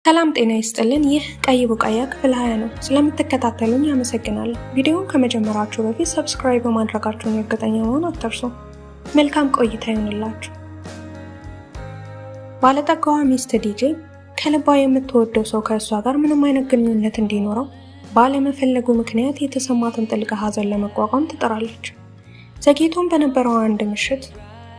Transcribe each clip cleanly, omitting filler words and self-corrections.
ሰላም ጤና ይስጥልን። ይህ ቀይ ቡቃያ ክፍል 20 ነው። ስለምትከታተሉኝ አመሰግናለሁ። ቪዲዮውን ከመጀመራችሁ በፊት subscribe በማድረጋችሁን እርግጠኛ መሆን አትርሱ። መልካም ቆይታ ይሁንላችሁ። ባለጠጋዋ ሚስት ዲጄ ከልቧ የምትወደው ሰው ከእሷ ጋር ምንም አይነት ግንኙነት እንዲኖረው ባለመፈለጉ ምክንያት የተሰማትን ጥልቅ ሐዘን ለመቋቋም ትጥራለች። ዘግይቶም በነበረው አንድ ምሽት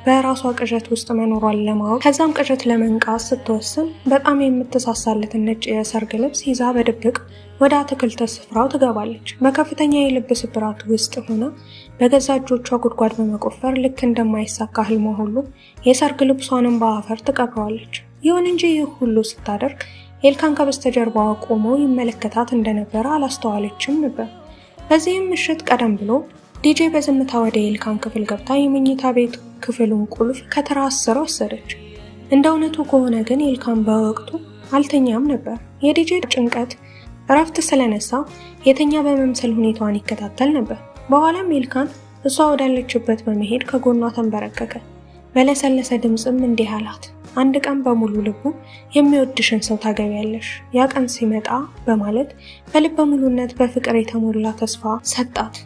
በራሷ ቅዠት ውስጥ መኖሯን ለማወቅ ከዛም ቅዠት ለመንቃት ስትወስን በጣም የምትሳሳለትን ነጭ የሰርግ ልብስ ይዛ በድብቅ ወደ አትክልት ስፍራው ትገባለች። በከፍተኛ የልብ ስብራት ውስጥ ሆና በገዛ እጆቿ ጉድጓድ በመቆፈር ልክ እንደማይሳካ ህልሟ ሁሉ የሰርግ ልብሷንም በአፈር ትቀብረዋለች። ይሁን እንጂ ይህ ሁሉ ስታደርግ ኤልካን ከበስተጀርባዋ ቆሞ ይመለከታት እንደነበረ አላስተዋለችም ነበር። በዚህም ምሽት ቀደም ብሎ ዲጄ በዝምታ ወደ ኤልካን ክፍል ገብታ የመኝታ ቤት ክፍሉን ቁልፍ ከትራስ ስር ወሰደች። እንደ እውነቱ ከሆነ ግን ኤልካን በወቅቱ አልተኛም ነበር። የዲጄ ጭንቀት እረፍት ስለነሳው የተኛ በመምሰል ሁኔታዋን ይከታተል ነበር። በኋላም ኤልካን እሷ ወዳለችበት በመሄድ ከጎኗ ተንበረከከ። በለሰለሰ ድምፅም እንዲህ አላት፣ አንድ ቀን በሙሉ ልቡ የሚወድሽን ሰው ታገቢያለሽ፣ ያ ቀን ሲመጣ በማለት በልበ ሙሉነት በፍቅር የተሞላ ተስፋ ሰጣት።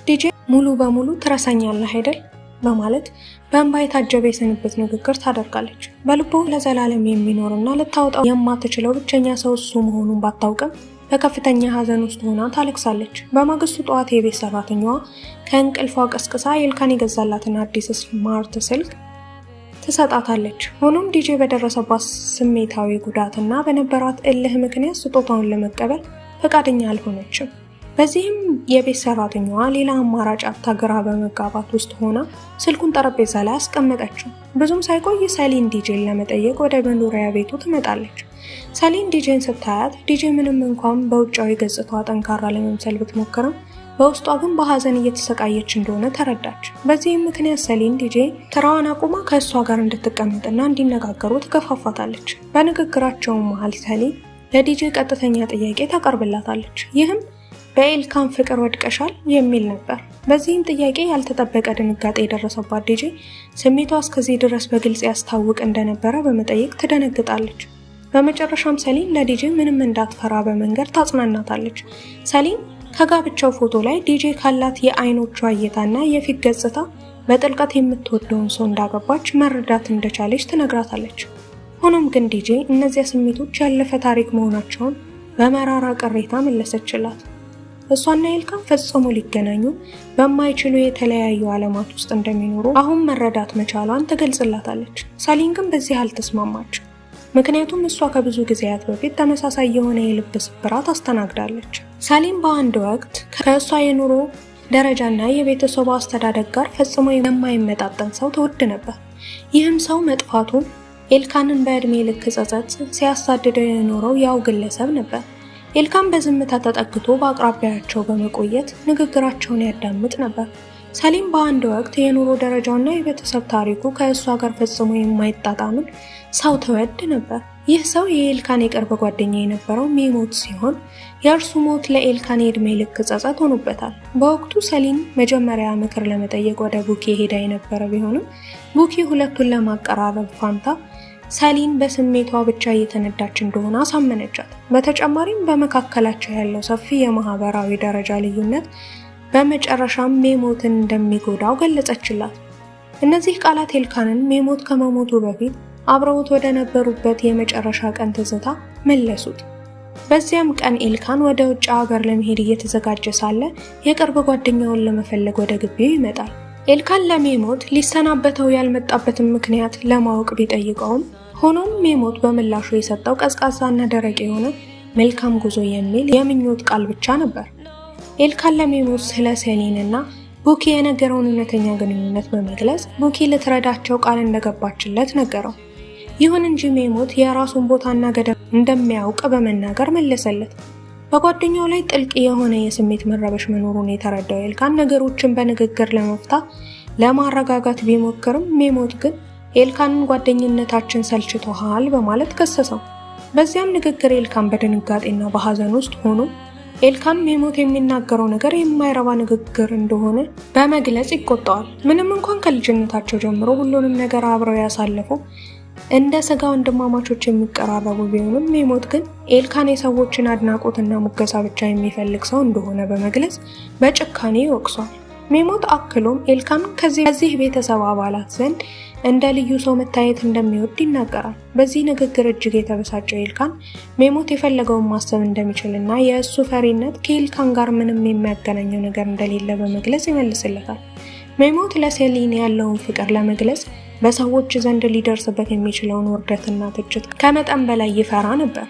ዲጄ ሙሉ በሙሉ ትረሳኛለህ አይደል በማለት በእንባ የታጀበ የስንብት ንግግር ታደርጋለች። በልቡ ለዘላለም የሚኖርና ልታወጣው የማትችለው ብቸኛ ሰው እሱ መሆኑን ባታውቅም በከፍተኛ ሐዘን ውስጥ ሆና ታለቅሳለች። በማግስቱ ጠዋት የቤት ሰራተኛዋ ከእንቅልፏ ቀስቅሳ ኤልካን የገዛላትን አዲስ smart ስልክ ትሰጣታለች። ሆኖም ዲጄ በደረሰባት ስሜታዊ ጉዳትና በነበራት እልህ ምክንያት ስጦታውን ለመቀበል ፈቃደኛ አልሆነችም። በዚህም የቤት ሰራተኛዋ ሌላ አማራጭ አጥታ ግራ በመጋባት ውስጥ ሆና ስልኩን ጠረጴዛ ላይ አስቀመጠችው። ብዙም ሳይቆይ ሰሊን ዲጄን ለመጠየቅ ወደ መኖሪያ ቤቱ ትመጣለች። ሰሊን ዲጄን ስታያት ዲጄ ምንም እንኳን በውጫዊ ገጽታዋ ጠንካራ ለመምሰል ብትሞክርም በውስጧ ግን በሀዘን እየተሰቃየች እንደሆነ ተረዳች። በዚህም ምክንያት ሰሊን ዲጄ ስራዋን አቁማ ከእሷ ጋር እንድትቀመጥና እንዲነጋገሩ ትገፋፋታለች። በንግግራቸው መሀል ሰሊን ለዲጄ ቀጥተኛ ጥያቄ ታቀርብላታለች። ይህም በኤልካን ፍቅር ወድቀሻል የሚል ነበር። በዚህም ጥያቄ ያልተጠበቀ ድንጋጤ የደረሰባት ዲጄ ስሜቷ እስከዚህ ድረስ በግልጽ ያስታውቅ እንደነበረ በመጠየቅ ትደነግጣለች። በመጨረሻም ሰሊን ለዲጄ ምንም እንዳትፈራ በመንገር ታጽናናታለች። ሰሊን ከጋብቻው ፎቶ ላይ ዲጄ ካላት የአይኖቿ እይታና የፊት ገጽታ በጥልቀት የምትወደውን ሰው እንዳገባች መረዳት እንደቻለች ትነግራታለች። ሆኖም ግን ዲጄ እነዚያ ስሜቶች ያለፈ ታሪክ መሆናቸውን በመራራ ቅሬታ መለሰችላት። እሷና ኤልካን ፈጽሞ ሊገናኙ በማይችሉ የተለያዩ ዓለማት ውስጥ እንደሚኖሩ አሁን መረዳት መቻሏን ትገልጽላታለች። ሰሊን ግን በዚህ አልተስማማች። ምክንያቱም እሷ ከብዙ ጊዜያት በፊት ተመሳሳይ የሆነ የልብ ስብራት አስተናግዳለች። ሰሊን በአንድ ወቅት ከእሷ የኑሮ ደረጃና የቤተሰቧ አስተዳደግ ጋር ፈጽሞ የማይመጣጠን ሰው ትወድ ነበር። ይህም ሰው መጥፋቱ ኤልካንን በዕድሜ ልክ ጸጸት ሲያሳድደው የኖረው ያው ግለሰብ ነበር። ኤልካን በዝምታ ተጠግቶ በአቅራቢያቸው በመቆየት ንግግራቸውን ያዳምጥ ነበር። ሰሊም በአንድ ወቅት የኑሮ ደረጃውና የቤተሰብ ታሪኩ ከእሷ ጋር ፈጽሞ የማይጣጣምን ሰው ትወድ ነበር። ይህ ሰው የኤልካን የቅርብ ጓደኛ የነበረው ሜሞት ሲሆን የእርሱ ሞት ለኤልካን የዕድሜ ልክ ጸጸት ሆኖበታል። በወቅቱ ሰሊን መጀመሪያ ምክር ለመጠየቅ ወደ ቡኪ ሄዳ የነበረ ቢሆንም ቡኪ ሁለቱን ለማቀራረብ ፋንታ ሰሊን በስሜቷ ብቻ እየተነዳች እንደሆነ አሳመነቻት። በተጨማሪም በመካከላቸው ያለው ሰፊ የማህበራዊ ደረጃ ልዩነት በመጨረሻም ሜሞትን እንደሚጎዳው ገለጸችላት። እነዚህ ቃላት ኤልካንን ሜሞት ከመሞቱ በፊት አብረውት ወደ ነበሩበት የመጨረሻ ቀን ትዝታ መለሱት። በዚያም ቀን ኤልካን ወደ ውጭ ሀገር ለመሄድ እየተዘጋጀ ሳለ የቅርብ ጓደኛውን ለመፈለግ ወደ ግቢው ይመጣል። ኤልካን ለሜሞት ሊሰናበተው ያልመጣበትን ምክንያት ለማወቅ ቢጠይቀውም ሆኖም ሜሞት በምላሹ የሰጠው ቀዝቃዛና ደረቅ የሆነ መልካም ጉዞ የሚል የምኞት ቃል ብቻ ነበር። ኤልካን ለሜሞት ስለ ሰሊን እና ቡኪ የነገረውን እውነተኛ ግንኙነት በመግለጽ ቡኪ ልትረዳቸው ቃል እንደገባችለት ነገረው። ይሁን እንጂ ሜሞት የራሱን ቦታና ገደብ እንደሚያውቅ በመናገር መለሰለት። በጓደኛው ላይ ጥልቅ የሆነ የስሜት መረበሽ መኖሩን የተረዳው ኤልካን ነገሮችን በንግግር ለመፍታት ለማረጋጋት ቢሞክርም ሜሞት ግን ኤልካንን ጓደኝነታችን ሰልችቶሃል በማለት ከሰሰው። በዚያም ንግግር ኤልካን በድንጋጤና በሐዘን ውስጥ ሆኖ ኤልካን ሜሞት የሚናገረው ነገር የማይረባ ንግግር እንደሆነ በመግለጽ ይቆጣዋል። ምንም እንኳን ከልጅነታቸው ጀምሮ ሁሉንም ነገር አብረው ያሳለፉ እንደ ስጋ ወንድማማቾች የሚቀራረቡ ቢሆንም ሜሞት ግን ኤልካን የሰዎችን አድናቆትና ሙገሳ ብቻ የሚፈልግ ሰው እንደሆነ በመግለጽ በጭካኔ ይወቅሷል። ሜሞት አክሎም ኤልካን ከዚህ ቤተሰብ አባላት ዘንድ እንደ ልዩ ሰው መታየት እንደሚወድ ይናገራል። በዚህ ንግግር እጅግ የተበሳጨው ኤልካን ሜሞት የፈለገውን ማሰብ እንደሚችልና የእሱ ፈሪነት ከኤልካን ጋር ምንም የሚያገናኘው ነገር እንደሌለ በመግለጽ ይመልስለታል። ሜሞት ለሴሊን ያለውን ፍቅር ለመግለጽ በሰዎች ዘንድ ሊደርስበት የሚችለውን ውርደትና ትችት ከመጠን በላይ ይፈራ ነበር።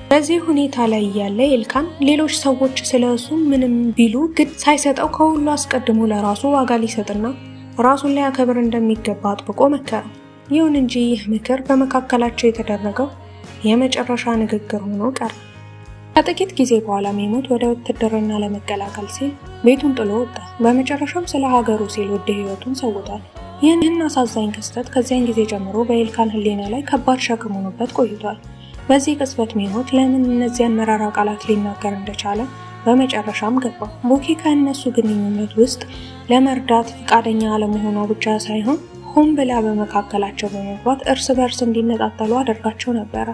በዚህ ሁኔታ ላይ እያለ ኤልካን ሌሎች ሰዎች ስለ እሱ ምንም ቢሉ ግድ ሳይሰጠው ከሁሉ አስቀድሞ ለራሱ ዋጋ ሊሰጥና ራሱን ሊያከብር እንደሚገባ አጥብቆ መከረው። ይሁን እንጂ ይህ ምክር በመካከላቸው የተደረገው የመጨረሻ ንግግር ሆኖ ቀረ። ከጥቂት ጊዜ በኋላ ሜሞት ወደ ውትድርና ለመቀላቀል ሲል ቤቱን ጥሎ ወጣ። በመጨረሻም ስለ ሀገሩ ሲል ውድ ሕይወቱን ሰውቷል። ይህን አሳዛኝ ክስተት ከዚያን ጊዜ ጀምሮ በኤልካን ሕሊና ላይ ከባድ ሸክም ሆኖበት ቆይቷል። በዚህ ቅጽበት ሜሞት ለምን እነዚያን መራራ ቃላት ሊናገር እንደቻለ በመጨረሻም ገባ። ቡኪ ከእነሱ ግንኙነት ውስጥ ለመርዳት ፈቃደኛ አለመሆኗ ብቻ ሳይሆን ሆን ብላ በመካከላቸው በመግባት እርስ በርስ እንዲነጣጠሉ አድርጋቸው ነበረ።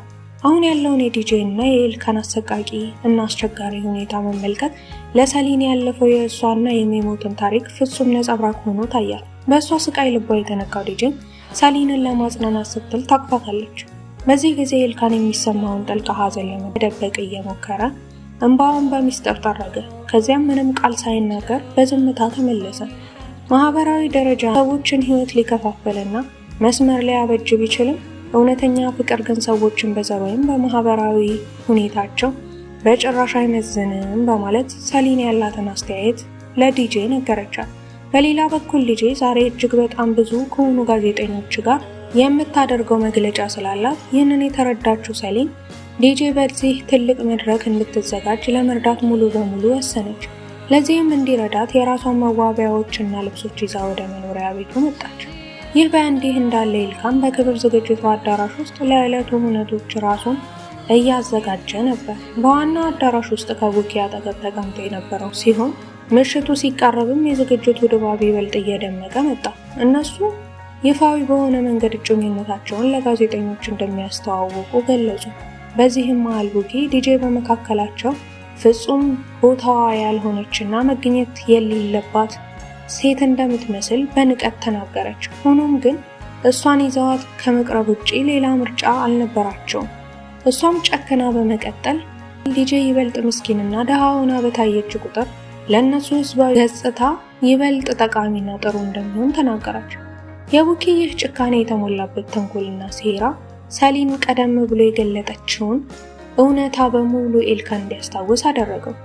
አሁን ያለውን የዲጄ እና የኤልካን አሰቃቂ እና አስቸጋሪ ሁኔታ መመልከት ለሰሊን ያለፈው የእሷና የሜሞትን ታሪክ ፍጹም ነጸብራቅ ሆኖ ታያል። በእሷ ስቃይ ልቧ የተነካው ዲጄም ሰሊንን ለማጽናናት ስትል ታቅፋታለች። በዚህ ጊዜ ኤልካን የሚሰማውን ጥልቅ ሐዘን ለመደበቅ እየሞከረ እንባውን በሚስጥር ጠረገ። ከዚያም ምንም ቃል ሳይናገር በዝምታ ተመለሰ። ማህበራዊ ደረጃ ሰዎችን ሕይወት ሊከፋፍልና መስመር ሊያበጅ ቢችልም እውነተኛ ፍቅር ግን ሰዎችን በዘር ወይም በማህበራዊ ሁኔታቸው በጭራሽ አይመዝንም በማለት ሰሊን ያላትን አስተያየት ለዲጄ ነገረቻት። በሌላ በኩል ዲጄ ዛሬ እጅግ በጣም ብዙ ከሆኑ ጋዜጠኞች ጋር የምታደርገው መግለጫ ስላላት ይህንን የተረዳችው ሰሊን ዲጄ በዚህ ትልቅ መድረክ እንድትዘጋጅ ለመርዳት ሙሉ በሙሉ ወሰነች። ለዚህም እንዲረዳት የራሷን መዋቢያዎችና ልብሶች ይዛ ወደ መኖሪያ ቤቱ መጣች። ይህ በእንዲህ እንዳለ ኤልካን በክብር ዝግጅቱ አዳራሽ ውስጥ ለዕለቱ ሁነቶች ራሱን እያዘጋጀ ነበር። በዋናው አዳራሽ ውስጥ ከቡኪ አጠገብ ተቀምጦ የነበረው ሲሆን ምሽቱ ሲቃረብም የዝግጅቱ ድባብ ይበልጥ እየደመቀ መጣ። እነሱ ይፋዊ በሆነ መንገድ እጮኝነታቸውን ለጋዜጠኞች እንደሚያስተዋውቁ ገለጹ። በዚህም መሃል ቡኪ ዲጄ በመካከላቸው ፍጹም ቦታዋ ያልሆነችና መገኘት የሌለባት ሴት እንደምትመስል በንቀት ተናገረች። ሆኖም ግን እሷን ይዘዋት ከመቅረብ ውጪ ሌላ ምርጫ አልነበራቸውም። እሷም ጨክና በመቀጠል ዲጄ ይበልጥ ምስኪንና ድሃ ሆና በታየች ቁጥር ለእነሱ ህዝባዊ ገጽታ ይበልጥ ጠቃሚና ጥሩ እንደሚሆን ተናገረች። የቡኪ ይህ ጭካኔ የተሞላበት ተንኮልና ሴራ ሰሊን ቀደም ብሎ የገለጠችውን እውነታ በሙሉ ኤልካን እንዲያስታውስ አደረገው።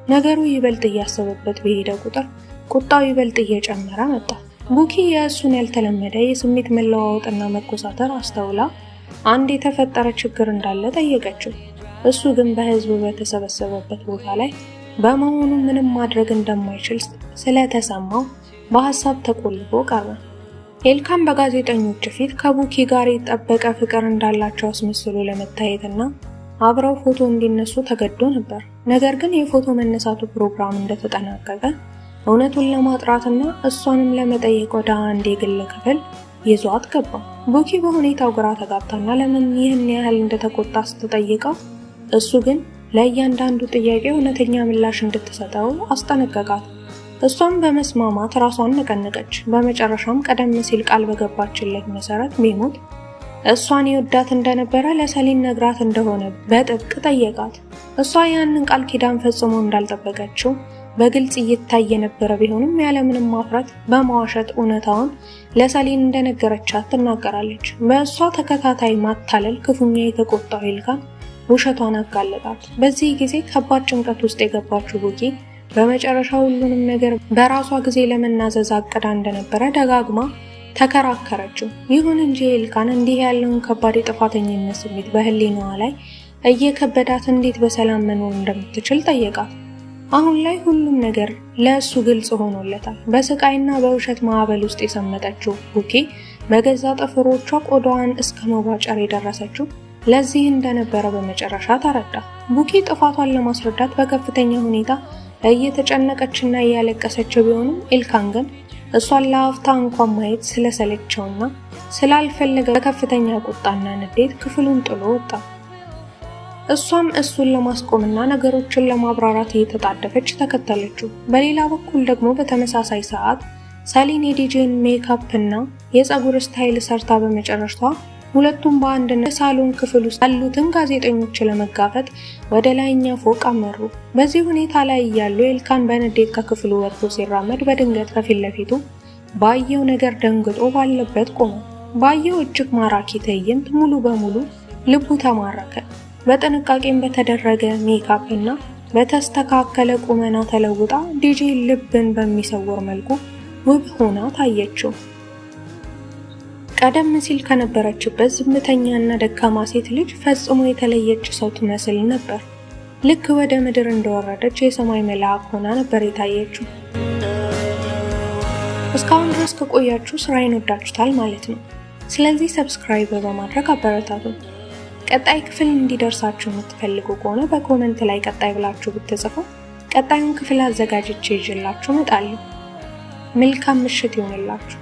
ነገሩ ይበልጥ እያሰበበት በሄደ ቁጥር ቁጣው ይበልጥ እየጨመረ መጣ። ቡኪ የእሱን ያልተለመደ የስሜት መለዋወጥና መኮሳተር አስተውላ አንድ የተፈጠረ ችግር እንዳለ ጠየቀችው። እሱ ግን በህዝብ በተሰበሰበበት ቦታ ላይ በመሆኑ ምንም ማድረግ እንደማይችል ስለተሰማው በሀሳብ ተቆልፎ ቀረ። ኤልካን በጋዜጠኞች ፊት ከቡኪ ጋር የጠበቀ ፍቅር እንዳላቸው አስመስሎ ለመታየትና አብረው ፎቶ እንዲነሱ ተገዶ ነበር። ነገር ግን የፎቶ መነሳቱ ፕሮግራም እንደተጠናቀቀ እውነቱን ለማጥራትና እሷንም ለመጠየቅ ወደ አንድ የግል ክፍል ይዟት ገባ። ቡኪ በሁኔታው ግራ ተጋብታና ለምን ይህን ያህል እንደተቆጣ ስትጠይቀው እሱ ግን ለእያንዳንዱ ጥያቄ እውነተኛ ምላሽ እንድትሰጠው አስጠነቀቃት። እሷም በመስማማት ራሷን ነቀነቀች። በመጨረሻም ቀደም ሲል ቃል በገባችለት መሰረት ሜሞት እሷን ይወዳት እንደነበረ ለሰሊን ነግራት እንደሆነ በጥብቅ ጠየቃት። እሷ ያንን ቃል ኪዳን ፈጽሞ እንዳልጠበቀችው በግልጽ እይታይ የነበረ ቢሆንም ያለምንም ማፍረት በመዋሸት እውነታውን ለሰሊን እንደነገረቻት ትናገራለች። በእሷ ተከታታይ ማታለል ክፉኛ የተቆጣው ኤልካን ውሸቷን አጋለጣት። በዚህ ጊዜ ከባድ ጭንቀት ውስጥ የገባችው ቡኪ በመጨረሻ ሁሉንም ነገር በራሷ ጊዜ ለመናዘዝ አቅዳ እንደነበረ ደጋግማ ተከራከረችው። ይሁን እንጂ ኤልካን እንዲህ ያለውን ከባድ የጥፋተኝነት ስሜት በሕሊናዋ ላይ እየከበዳት እንዴት በሰላም መኖር እንደምትችል ጠየቃት። አሁን ላይ ሁሉም ነገር ለእሱ ግልጽ ሆኖለታል። በስቃይና በውሸት ማዕበል ውስጥ የሰመጠችው ቡኪ በገዛ ጥፍሮቿ ቆዳዋን እስከ መቧጨር የደረሰችው ለዚህ እንደነበረ በመጨረሻ ተረዳ። ቡኪ ጥፋቷን ለማስረዳት በከፍተኛ ሁኔታ እየተጨነቀችና እያለቀሰችው ቢሆንም ኤልካን ግን እሷን ለአፍታ እንኳን ማየት ስለሰለቸውና ስላልፈለገ በከፍተኛ ቁጣና ንዴት ክፍሉን ጥሎ ወጣ። እሷም እሱን ለማስቆምና ነገሮችን ለማብራራት እየተጣደፈች ተከተለችው። በሌላ በኩል ደግሞ በተመሳሳይ ሰዓት ሰሊን የዲጄን ሜካፕ እና የፀጉር style ሰርታ በመጨረሷ ሁለቱም በአንድነት ሳሎን ክፍል ውስጥ ያሉትን ጋዜጠኞች ለመጋፈጥ ወደ ላይኛ ፎቅ አመሩ። በዚህ ሁኔታ ላይ እያሉ ኤልካን በንዴት ከክፍሉ ወጥቶ ሲራመድ በድንገት ከፊት ለፊቱ ባየው ነገር ደንግጦ ባለበት ቆመ። ባየው እጅግ ማራኪ ትዕይንት ሙሉ በሙሉ ልቡ ተማረከ። በጥንቃቄም በተደረገ ሜካፕ እና በተስተካከለ ቁመና ተለውጣ ዲጄ ልብን በሚሰውር መልኩ ውብ ሆና ታየችው። ቀደም ሲል ከነበረችበት ዝምተኛና ደካማ ሴት ልጅ ፈጽሞ የተለየች ሰው ትመስል ነበር። ልክ ወደ ምድር እንደወረደች የሰማይ መልአክ ሆና ነበር የታየችው። እስካሁን ድረስ ከቆያችሁ ስራዬን ወዳችሁታል ማለት ነው። ስለዚህ subscribe በማድረግ አበረታቱ። ቀጣይ ክፍል እንዲደርሳችሁ የምትፈልጉ ከሆነ በ comment ላይ ቀጣይ ብላችሁ ብትጽፉ ቀጣዩን ክፍል አዘጋጅቼ ይዤላችሁ እመጣለሁ። መልካም ምሽት ይሁንላችሁ።